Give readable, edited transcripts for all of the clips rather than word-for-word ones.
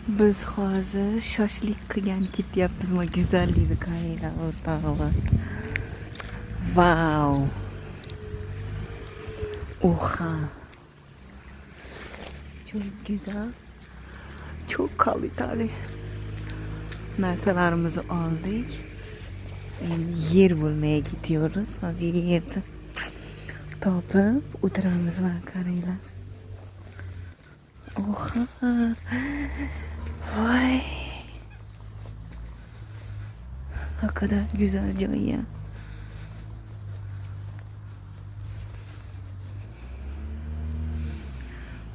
Biz hozir shashlik qilgan ketyapmiz. Ma go'zallikni qaranglar, o'rtog'lar. Vau. Oha. Çok güzel. Çok kaliteli. Narsalarimizni oldik. Endi yer bo'lmaya gidiyoruz. Hozir yerni topib o'tiramiz va qaranglar. Oha. Voy. Ne kadar güzel joy ya.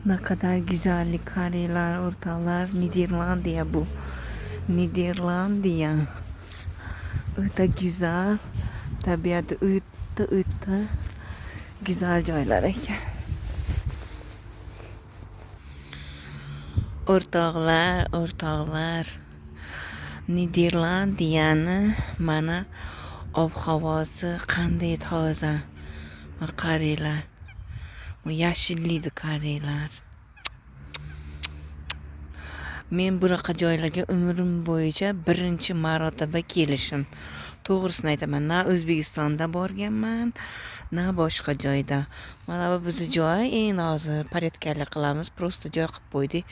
Ne kadar güzellik qaranglar, o'rtoqlar. Niderlandiya bu. Niderlandiya. O'ta güzel. Tabiati o'ta o'ta güzel joylar ekan. O'rtoqlar, o'rtoqlar. Niderlandiyani mana ob-havosi qanday toza. Mana qaranglar. Bu yashillikni qaranglar. Men bunaqa joylarga umrim bo'yicha birinchi marotaba kelishim. To'g'risini aytaman, na O'zbekistonda borganman, na boshqa joyda. Mana bu bizni joy, endi hozir porядкали qilamiz, просто joy qilib qo'ydik.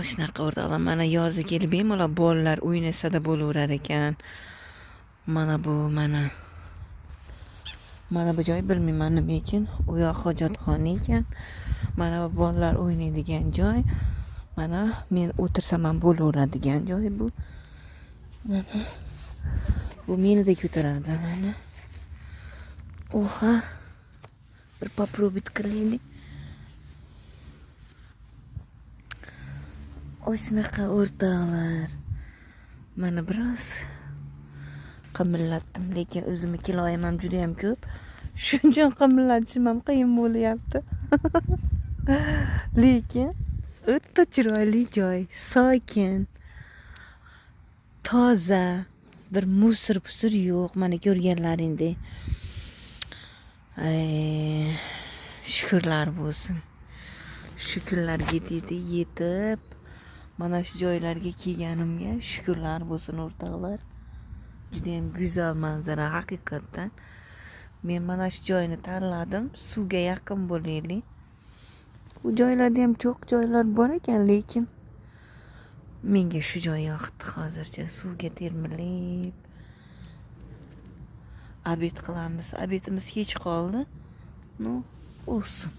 Shunaqa o'rtoqlar, mana yozda kelib bemalol bolalar o'ynasada bo'laverar ekan. Mana bu mana. Mana bu joy bilmayman nima ekan. U yoq hojatxona ekan. Mana bu bolalar o'ynaydigan joy. Mana men o'tirsam ham bo'laveradigan joy bu. Mana bu menidek o'tiradi mana. Oha. Bir попробовать qilaylik. Shunaqa o'rtoqlar. Mana biroz qimillatdim, lekin o'zimni kiloyim ham juda ham ko'p. Shuning uchun qimillatishim ham qiyin bo'lyapti. Lekin o'ta chiroyli joy, sokin, toza, bir musir-pusir yo'q, mana ko'rganlaringdek. Shukrlar bo'lsin. Shu kunlarga dedi yetib, mana shu joylarga kelganimga shukrlar bo'lsin o'rtoqlar. Juda ham go'zal manzara haqiqatdan. Men mana shu joyni tanladim, suvga yaqin bo'laylik. Bu joylarda ham ko'p joylar bor ekan, lekin menga shu joy yoqdi hozircha. Suvga termilib obed qilamiz. Obedimiz kech qoldi. Ну, olsun.